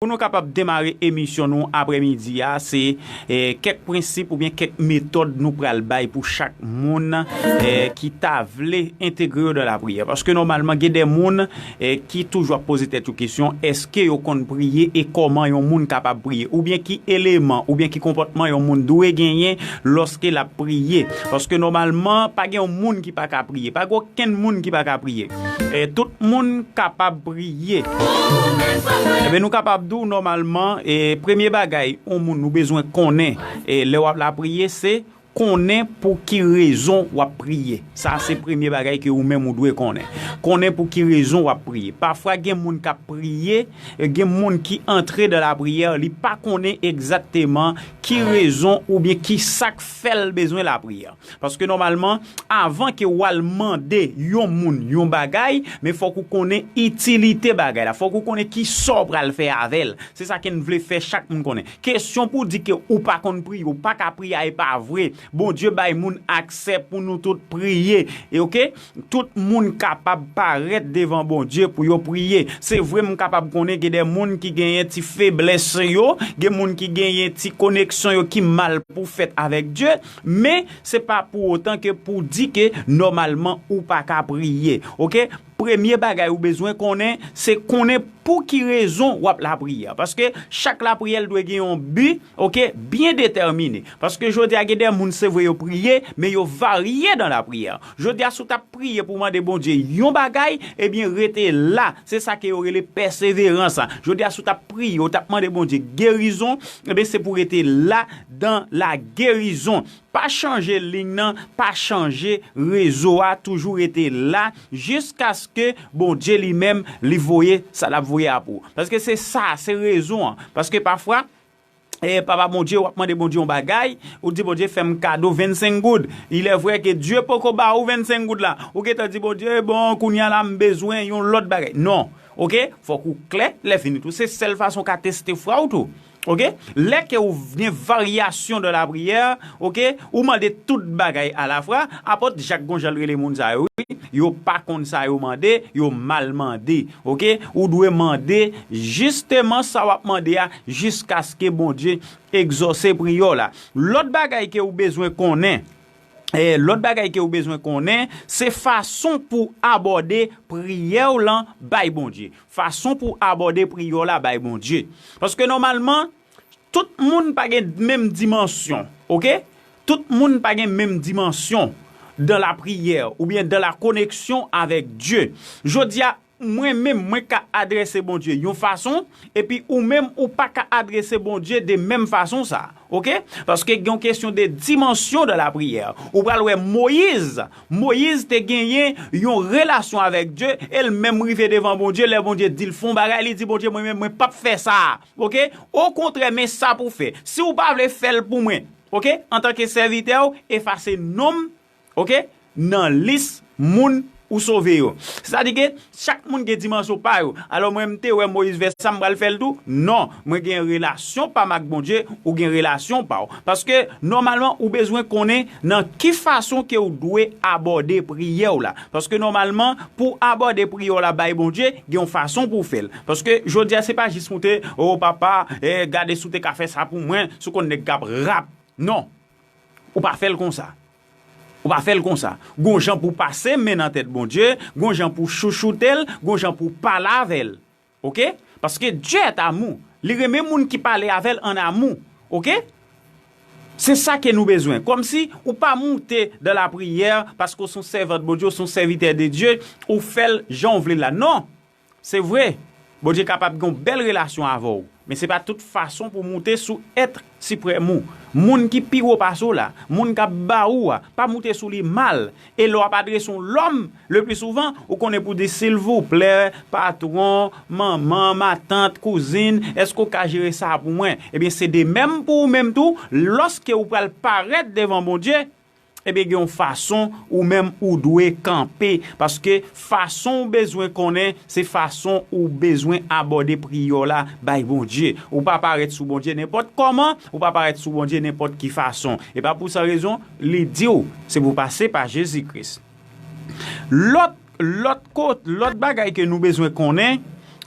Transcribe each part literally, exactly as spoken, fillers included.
Pou nou kapab demare emisyon nou aprèmidi a, se eh, kèk prensip oubyen kèk metòd nou pral bay pou chak moun eh, ki ta vle entegre yo dan lapriyè. Paske nòmalman, gen de moun eh, ki toujou ap poze tèt yo kesyon, èske yo konn priye e kòman yon moun kapab priye? Oubyen ki eleman, oubyen ki konpòtman yon moun dwe genyen lòske l ap priye? Paske nòmalman, pa gen yon moun ki pa ka priye. Pa gen okenn moun ki pa ka priye. Eh, tout moun kapab priye. Ebyen, nou kapab di w nòmalman, eh, premye bagay yon moun ou bezwen konnen eh, lè w ap lapriyè, se konnen pou ki rezon w ap priye. Sa se premye bagay ke ou menm ou dwe konnen. Konnen pou ki rezon w ap priye. Pafwa, gen moun k ap priye, eh, gen moun ki antre dan lapriyè, li pa konnen egzakteman ki rezon oubyen ki sa k fè l bezwen lapriyè. Paske nòmalman, avan ke w al mande yon moun yon bagay, men fòk ou konnen itilite bagay la. Fòk ou konnen ki sa w pral fè avè l. Se sa ke n vle fè chak moun konnen. Kesyon pou di ke ou pa konn priye, ou pa ka priye a, e pa vre. Bondye bay moun aksè pou nou tout priye. E oke? Tout moun kapab parèt devan Bondye pou yo priye. Se vre, m kapab konnen gen de moun ki genyen ti feblès yo, gen moun ki genyen ti koneksyon yo ki mal pou fèt avèk Dye, men se pa pou otan ke pou di ke nòmalman ou pa ka priye. Oke? Premye bagay ou bezwen konnen, se konnen pou ki rezon w ap lapriyè. Paske chak lapriyè l dwe gen yon bi, oke, byen detèmine. Paske jodi a, gen de moun, se vre, yo priye, men yo varye dan lapriyè. Jodi a, si w t ap priye pou w mande Bondye yon bagay, ebyen, rete la. Se sa ke yo rele pèseverans. Jodi a, si w t ap priye, w t ap mande Bondye gerizon, ebyen, se pou w rete la dan lagerizon. Pa chanje liy nan, pa chanje rezo a, toujou rete la jiskaske Bondye li menm li voye sa l ap voye a pou ou. Paske se sa, se rezon an. Paske pafwa, eh, papa Bondye, w ap mande Bondye yon bagay, ou di Bondye fè m kado vennsenk goud. Il est vrai que Dieu poko ba ou vennsenk goud la. Ou gentan di Bondye, bon, kounye a la m bezwen yon lòt bagay. Non. Oke? Fòk ou klè, lè fini tou. Se sèl fason w ka teste fwa w tou. Oke? Lè ke ou gen varyasyon de lapriyè, oke? Ou mande tout bagay alafwa, apot Jak gon jan l rele moun sa yo, wi. Yo pa konn sa yo mande, yo mal mande. Oke? Ou dwe mande jisteman sa w ap mande a jiskaske Bondye egzòse priyè w la. Lòt bagay ke ou bezwen konnen, eh, lòt bagay ke ou bezwen konnen, se fason pou w abòde priyè w lan bay Bondye. Fason pou w abòde priyè w la bay Bondye. Paske nòmalman, tout moun pa gen menm dimansyon, oke? Tout moun pa gen menm dimansyon dan lapriyè oubyen dan la koneksyon avèk Dye. Jodi a, mwen menm, mwen ka adrese Bondye yon fason, epi ou menm, ou pa ka adrese Bondye de menm fason sa, oke? Paske gen yon kesyon de dimansyon dan lapriyè. Ou pral wè Moyiz, Moyiz te genyen yon relasyon avèk Dye, e l menm rive devan Bondye, lè Bondye di l fè yon bagay, li di, Bondye, mwen menm, mwen p ap fè sa. Oke? Okontrè, men sa pou w fè. Si w pa vle fè l pou mwen, oke? Antanke sèvitè w, efase non m, oke? Nan lis moun ou sove yo. Sètadi ke chak moun gen dimansyon pa yo. Alò, mwen, m te wè Moyiz fè sa, m pral fè l tou. Non, mwen gen relasyon pa m ak Bondye, ou gen relasyon pa w. Paske, nòmalman, ou bezwen konnen nan ki fason ke w dwe abòde priyè w la. Paske, nòmalman, pou w abòde priyè w la bay Bondye, gen yon fason pou w fè l. Paske, jodi a, se pa jis moute, o papa, eh, gade si w te ka fè sa pou mwen, si w konn nèg k ap rap. Non, ou pa fè l konsa. Ou pa fè l konsa. Gon jan pou w pase men nan tèt Bondye, gon jan pou w chouchoute l, gon jan pou w pale avè l. Oke? Paske Dieu est amour. Li renmen moun ki pale avè l an amou. Oke? Se sa ke nou bezwen. Kòmsi ou pa moute dan lapriyè paske w se yon sèvant Bondye, w se yon sèvitè de Dye, ou fè l jan w vle l la. Non! Se vre, Bondye kapab gen yon bèl relasyon avè w, men se pa tout fason pou w moute sou èt siprèm ou. Moun ki pi wo pase w la, moun k ap ba ou a, pa moute sou li mal. E lè w ap adrese yon lòm, le pli souvan, ou konnen pou di, silvouplè, patwon, manman, matant, kouzin, èske w ka jere sa pou mwen? Ebyen, se de menm pou ou menm tou, lòske ou pral parèt devan Bondye, ebyen, gen yon fason ou menm ou dwe kanpe, paske fason w bezwen konnen, se fason ou bezwen abòde priyè w la bay Bondye. Ou pa parèt sou Bondye nenpòt kòman, ou pa parèt sou Bondye nenpòt ki fason. E pa pou sa rezon, li di w, se pou w pase pa Jezi Kris. Lòt, lòt kot, lòt bagay ke nou bezwen konnen,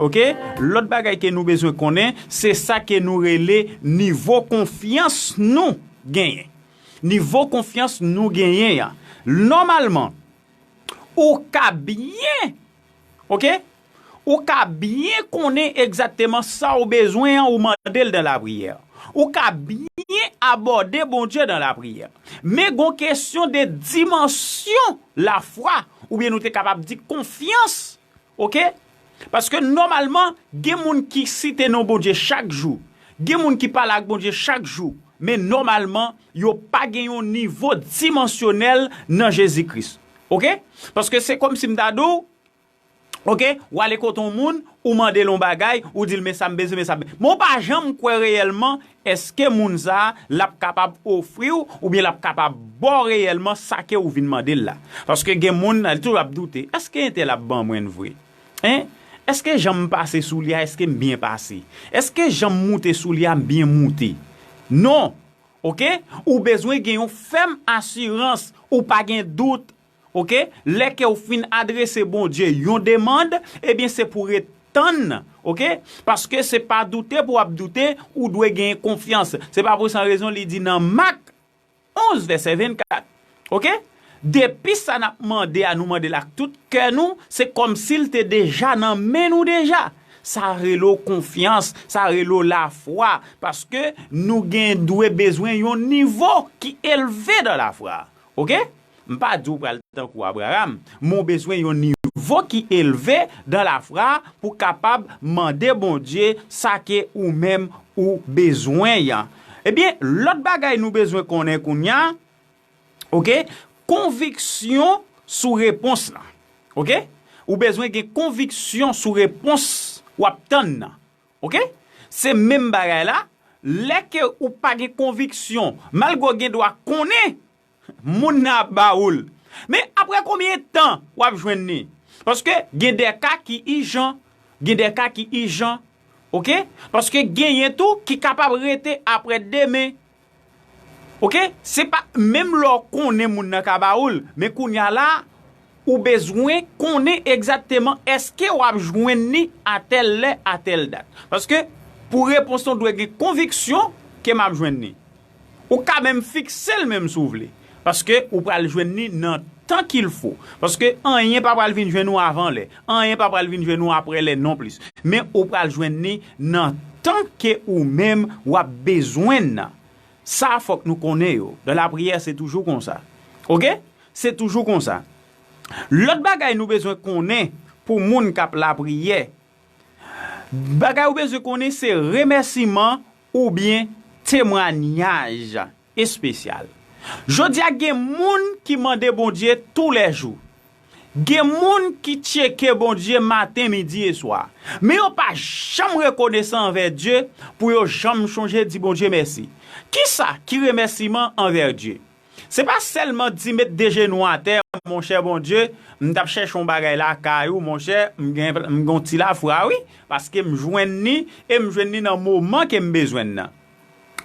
Oke? Lòt bagay ke nou bezwen konnen, se sa ke nou rele nivo konfyans nou genyen. Nivo konfyans nou genyen an. Nòmalman, ou ka byen, oke? Ou ka byen konnen egzakteman sa w bezwen an, ou mande l dan lapriyè. Ou ka byen abòde Bondye dan lapriyè. Men gon kesyon de dimansyon lafwa, oubyen nou te kapab di konfyans, oke? Paske nòmalman, gen moun ki site non Bondye chak jou. Gen moun ki pale ak Bondye chak jou. Men nòmalman, yo pa gen yon nivo dimansyonèl nan Jezi Kris. Oke? Paske se kòmsi m ta di w, oke, w ale kote yon moun, ou mande l yon bagay, ou di l, "Men sa m bezwen, men sa m bezwen." Men w pa janm kwè reyèlman, èske moun sa a, l ap kapab ofri w, oubyen l ap kapab ba w reyèlman sa ke ou vin mande l la. Paske gen moun, l toujou ap doute, "Èske entèl ap ban mwen l vre? Hein? Èske jan m pase sou li a, èske m byen pase? Èske jan m moute sou li a, m byen moute?" Non. Oke? Ou bezwen gen yon fèm asirans, ou pa gen dout. Oke? Lè ke w fin adrese Bondye yon demann, ebyen, se pou ret tann, oke? Paske se pa doute pou w ap doute, ou dwe gen konfyans. Se pa pou san rezon li di nan Mak onz, vèsè vennkat. Oke? Depi sa n ap mande a, nou mande l ak tout kè nou, se kòmsi l te deja nan men nou deja. Sa rele w konfyans, sa rele w lafwa, paske nou gen dwe bezwen yon nivo ki elve dan lafwa. Oke? M pa di w pral tankou Abraram, men w bezwen yon nivo ki elve dan lafwa pou kapab mande Bondye sa ke ou menm ou bezwen an. Ebyen, lòt bagay nou bezwen konnen kounye a, oke, konviksyon sou repons lan. Oke? Ou bezwen gen konviksyon sou repons w ap tann nan. Oke? Se menm bagay la, lè ke ou pa gen konviksyon, malgre w gen dwa konnen moun nan ap ba ou l. Men apre konbyen tan w ap jwenn li? Paske gen de ka ki ijan, gen de ka ki ijan, oke? Paske genyen tou ki kapab rete apre demen. Oke? Se pa menm lè w konnen moun nan ka ba ou l, men kounye a la, ou bezwen konnen egzakteman èske w ap jwenn li a tèl lè, a tèl dat. Paske pou repons lan, w dwe gen konviksyon ke m ap jwenn li. Ou ka menm fikse l menm si w vle. Paske ou pral jwenn li nan tan qu'il faut. Paske anyen pa pral vin jwenn ou avan lè. Anyen pa pral vin jwenn ou apre lè non plis. Men ou pral jwenn li nan tan ke ou menm w ap bezwen nan. Sa fòk nou konnen yo. Dan lapriyè, se toujou konsa. Oke? Se toujou konsa. Lòt bagay nou bezwen konnen pou moun k ap lapriyè. Bagay ou bezwen konnen se remèsiman oubyen temwanyaj espesyal. Jodi a gen moun ki mande Bondye toulèjou. Gen moun ki tcheke Bondye maten, midi e swa. Men yo pa janm rekonesan anvè Dye pou yo janm chonje di Bondye mèsi. Kisa ki remèsiman anvè Dye? Se pa sèlman di met de jenou atè, monchè Bondye, m t ap chèche yon bagay lakay ou, monchè, m gen, m gen yon ti lafwa, wi, paske m jwenn li, e m jwenn li nan moman ke m bezwen l nan.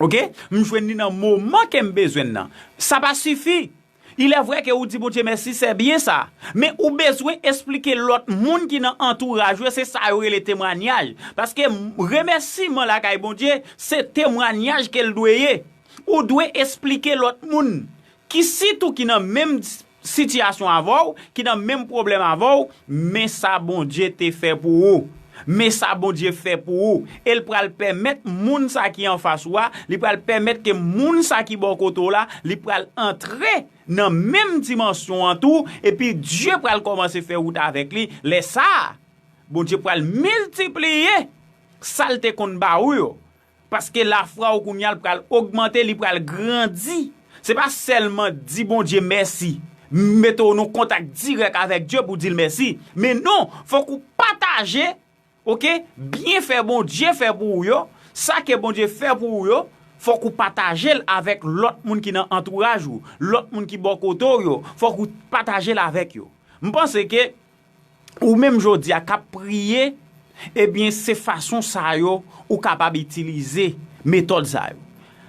Oke? M jwenn li nan moman ke m bezwen l nan. Sa pa sifi. Il est vrai ke ou di Bondye mèsi, se byen sa. Men ou bezwen esplike lòt moun ki nan antouraj ou, se sa yo rele temwanyaj. Paske remèsiman lakay Bondye, se temwanyaj ke l dwe ye. Ou dwe esplike lòt moun ki sitou ki nan menm sitiyasyon avè w, ki nan menm pwoblèm avè w, men sa Bondye te fè pou ou. Men sa Bondye fè pou ou. E l pral pèmèt moun sa ki anfas ou a, li pral pèmèt ke moun sa ki bò kote w la, li pral antre nan menm dimansyon an tou, epi Dye pral kòmanse fè wout avèk li. Lè sa a, Bondye pral miltipliye sa l te konn ba ou yo. Paske lafwa w kounye a l pral ogmante, li pral grandi. Se pa sèlman di Bondye mèsi, mete w nan kontak dirèk avèk Dye pou di l mèsi. Men non, fòk ou pataje, oke, byenfè Bondye fè pou ou yo, sa ke Bondye fè pou ou yo, fòk ou pataje l avèk lòt moun ki nan antouraj ou, lòt moun ki bò kote w yo, fòk ou pataje l avèk yo. M panse ke ou menm jodi a k ap priye, ebyen, se fason sa yo ou kapab itilize metòd sa yo.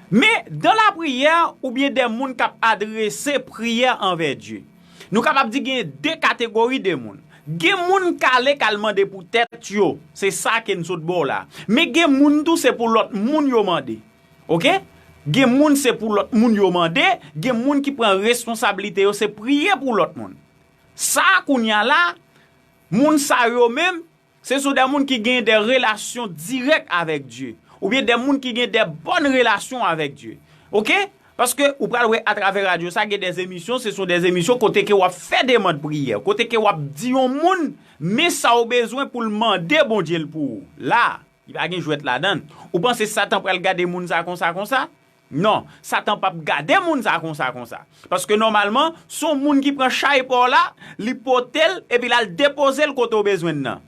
Men, dan lapriyè, oubyen de moun k ap adrese priyè anvè Dye. Nou kapab di gen de kategori de moun. Gen moun k ale k al mande pou tèt yo, se sa ke n sot ba w la. Men gen moun tou se pou lòt moun yo mande. Oke? Gen moun se pou lòt moun yo mande, gen moun ki pran responsablite yo, se priye pou lòt moun. Sa a kounye a la, moun sa yo menm, se sou de moun ki gen de relasyon dirèk avèk Dye, oubyen de moun ki gen de bòn relasyon avèk Dye. Oke? Paske ou pral wè atravè radyo sa, gen de emisyon, se sou de emisyon kote ke w ap fè demann priyè, kote ke w ap di yon moun, men sa w bezwen pou l mande Bondye l pou ou. La, li pa gen jwèt ladan l. Ou panse Satan pral gade moun sa konsa, konsa? Non, Satan p ap gade moun sa konsa, konsa. Paske nòmalman, se yon moun ki pran chay pa w la, li pote l, epi l al depoze l kote w bezwen l nan.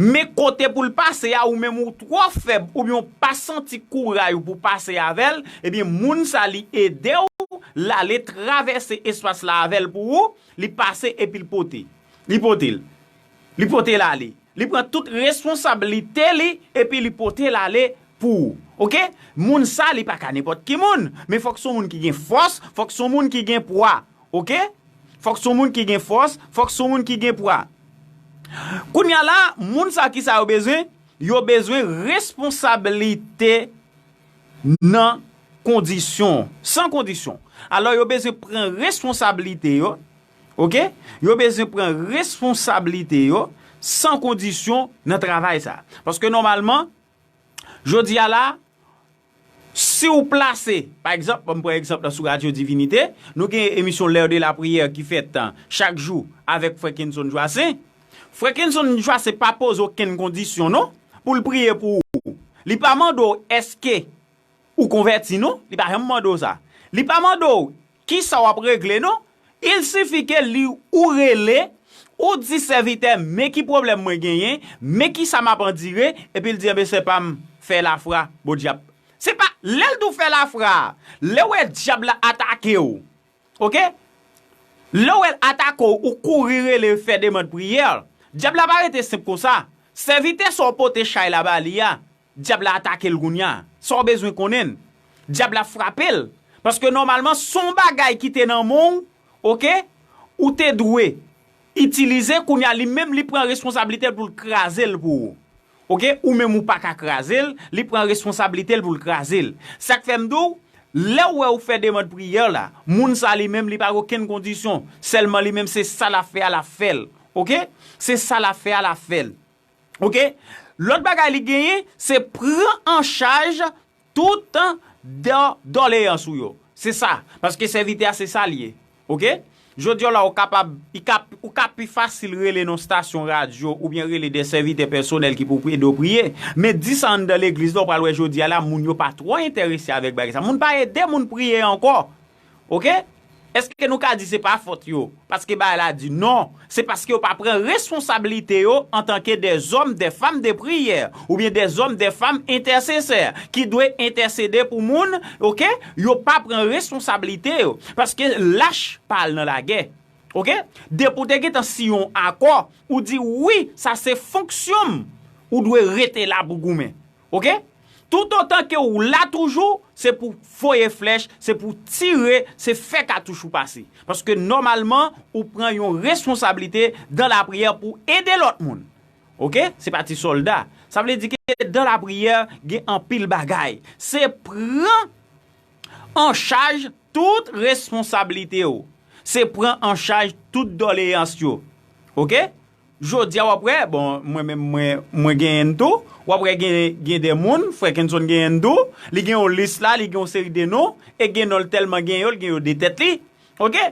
Men kote pou l pase a, ou menm ou twò fèb, oubyen w pa santi kouray ou pou pase avè l, ebyen, moun sa li ede w, l ale travèse espas la avè l pou ou, li pase epi l pote. Li pote l. Li pote l ale. Li pran tout responsablite li, epi li pote l ale pou ou. Oke? Moun sa, li pa ka nenpòt ki moun, men fòk se yon moun ki gen fòs, fòk se yon moun ki gen pwa. Oke? Fòk se yon moun ki gen fòs, fòk se yon moun ki gen pwa. Kounye a la, moun sa ki sa yo bezwen? Yo bezwen responsablite nan kondisyon, san kondisyon. Alò, yo bezwen pran responsablite yo, oke? Yo bezwen pran responsablite yo san kondisyon nan travay sa. Paske nòmalman, jodi a la, si w plase, pa egzanp, ban m pran egzanp la sou Radyo Divinite, nou gen emisyon L'heure de la prière ki fèt, a, chak jou avèk Frè Kenson Joassaint. Frè Kenson Joassaint pa poze okenn kondisyon, non, pou l priye pou ou. Li pa mande w èske ou konvèti, non, li pa janm mande w sa. Li pa mande w kisa w ap regle, non. Il sifi ke li ou rele, ou di sèvitè, men ki pwoblèm mwen genyen, men kisa m ap andire, epi l di, enben, sè pa m, fè lafwa, Bondye ap. Se pa, lè l di w fè lafwa a, lè w wè dyab la atake w, oke? Lè w wè l atake w, ou kouri rele fè demann priyè, dyab la pa rete senp konsa. Sèvitè sa w pote chay la ba li a, dyab la atake l kounye a. Sa w bezwen konnen l. Dyab la frape l. Paske nòmalman, se yon bagay ki te nan men w, oke? Ou te dwe itilize, kounye a, li menm, li pran responsablite l pou l kraze l pou ou. Oke? Ou menm, ou pa ka kraze l, li pran responsablite l pou l kraze l. Sa k fè m di w, lè w wè ou fè demann priyè la, moun sa li menm, li pa gen okenn kondisyon. Sèlman li menm, se sa l ap fè a, l ap fè l. Oke? Se sa l ap fè a, l ap fè l. Oke? Lòt bagay li genyen, se pran an chaj tout dò-, dòleyans ou yo. Se sa. Paske sèvitè a, se sa l ye. Oke? Jodi a la, ou kapab, i ka, ou ka pi fasil rele nan stasyon radyo oubyen rele de sèvitè pèsonèl ki pou ede w priye. Men di sa anndan legliz la, ou pral wè jodi a la, moun yo pa twò enterese avèk bagay sa. Moun pa ede moun priye ankò. Oke? Èske nou ka di se pa fòt yo? Paske bagay la di non. Se paske yo pa pran responsablite yo antanke de zòm, de fanm de priyè, oubyen de zòm, de fanm entèsesè ki dwe entèsede pou moun, oke? Yo pa pran responsablite yo. Paske lach pa al nan lagè. Oke? Depi w te gentan siyen yon akò, ou di, wi, sa se fonksyon m, ou dwe rete la pou goumen. Oke? Toutotan ke w la toujou, se pou voye flèch, se pou tire, se fè katouch ou pase. Paske nòmalman, ou pran yon responsablite dan lapriyè pou ede lòt moun. Oke? Se pa ti sòlda. Sa vle di ke dan lapriyè, gen anpil bagay. Se pran an chaj tout responsablite w. Se pran an chaj tout dòleyans yo. Oke? Jodi a w ap wè, bon, mwen menm mwen, mwen genyen n tou. W ap wè gen, gen de moun, frè Kenson genyen n tou. Li gen yon lis la, li gen yon seri de non. E gen non l tèlman gen yo, l gen yo de tèt li. Oke?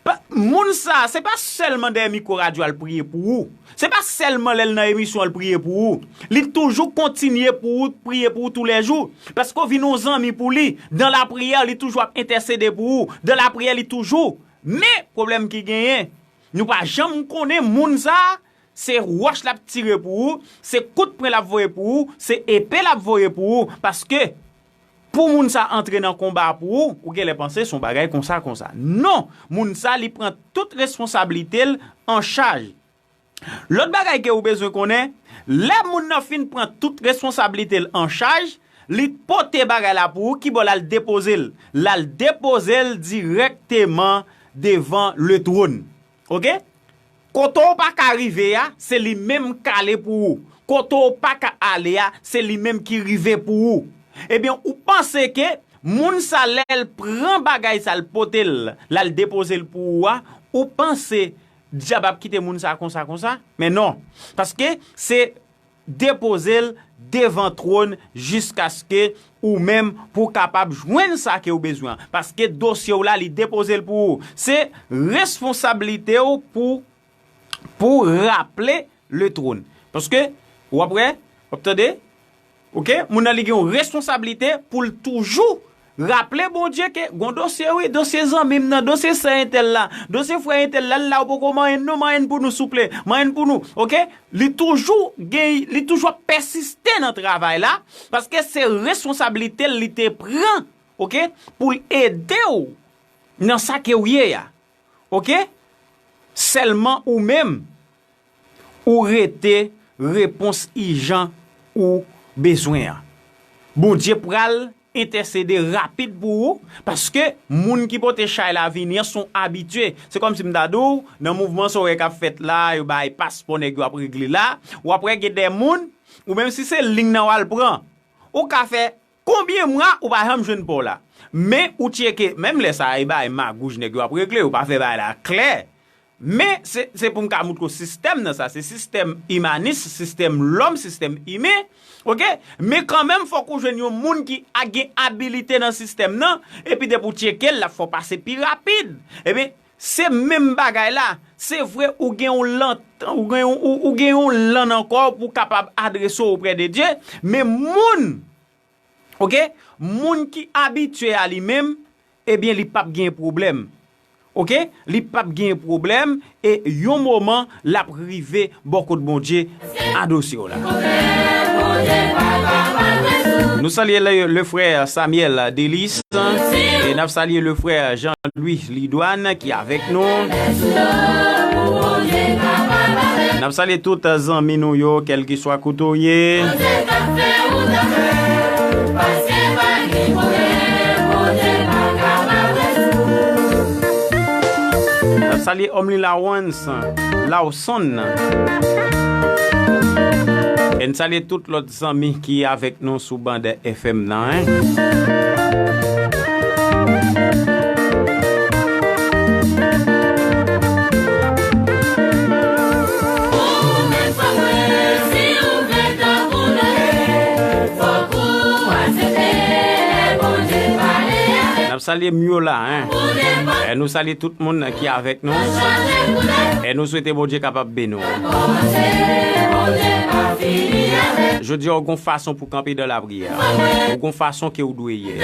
Pa, moun sa, se pa sèlman dèyè mikwo radyo a l priye pou ou. Se pa sèlman lè l nan emisyon an l priye pou ou. Li toujou kontinye pou ou, priye pou ou toulèjou. Paske w vin yon zanmi pou li. Dan lapriyè, li toujou ap entèsede pou ou. Dan lapriyè, li toujou. Men, pwoblèm ki genyen, nou pa janm konnen moun sa, se wòch l ap tire pou ou, se kout pwen l ap voye pou ou, se epe l ap voye pou ou. Paske, pou moun sa antre nan konba pou ou, ou genlè panse se yon bagay konsa, konsa. Non! Moun sa, li pran tout responsablite l an chaj. Lòt bagay ke ou bezwen konnen, lè moun nan fin pran tout responsablite l an chaj, li pote bagay la pou ou, kibò l al depoze l? L al depoze l dirèkteman devan le twòn. Oke? Kote w pa ka rive a, se li menm k ale pou ou. Kote w pa ka ale a, se li menm ki rive pou ou. Ebyen, ou panse ke moun sa, lè l pran bagay sa, l pote l, l al depoze l pou ou a, ou panse dyab ap kite moun sa konsa, konsa? Men non. Paske se depoze l devan twòn jiskaske ou menm pou w kapab jwenn sa ke w bezwen an. Paske dosye w la, li depoze l pou ou. Se responsablite w pou, pou raple le tròn. Paske, w ap wè, w ap tande, oke, moun nan li gen yon responsablite pou l toujou raple Bondye ke gon dosye, wi, dosye zanmi m nan, dosye sè entèl la, dosye frè entèl la, l la, ou poko manyen n non, manyen n pou nou souple, manyen n pou nou, oke? Li toujou gen, li toujou ap pèsiste nan travay la, paske se responsablite l li te pran, oke, pou l ede w nan sa ke w ye a, oke? Sèlman ou menm, ou rete repons ijan ou bezwen an. Bondye pral entèsede rapid pou ou, paske moun ki pote chay la vini an se yon abitye. Se kòmsi m ta di w, nan mouvman sa w wè k ap fèt la, yo bay paspò nèg yo ap regle la, w ap wè gen de moun, ou menm si se liy nan w al pran, ou ka fè konbyen mwa ou pa janm jwenn pa w la. Men ou tcheke, menm lè sa a, e bay magouj nèg yo ap regle, ou pa fè bagay la klè. Men se, se pou m ka moutre w sistèm nan sa, se sistèm imanis, sistèm lòm, sistèm imen, oke? Men kanmenm, fòk ou jwenn yon moun ki a, gen abilite nan sistèm nan, epi depi w tcheke l, l ap fè w pase pi rapid. Ebyen, se menm bagay la. Se vre, ou gen yon lan, ou gen yon, ou, ou gen yon lan nan kò w pou w kapab adrese w oprè de Dye, men moun, oke, moun ki abitye a li menm, ebyen, li p ap gen pwoblèm. Oke? Li p ap gen pwoblèm e yon moman l ap rive bò kot Bondye a dosye w la. Nou salye le, le frè Samuel Delis e n ap salye le frè Jean-Louis Lidouane ki avèk nou. N ap salye tout zanmi nou yo, kèlkeswa kote w ye. N ap salye Omni Lawrence, Lawson. E n salye tout lòt zanmi ki avèk nou sou band F M nan, en. N ap salye Myola, en. E nou salye tout moun ki avèk nou. E nou swete Bondye kapab beni w. Jodi a, w gon fason pou kanpe dan lapriyè. W gon fason ke w dwe ye.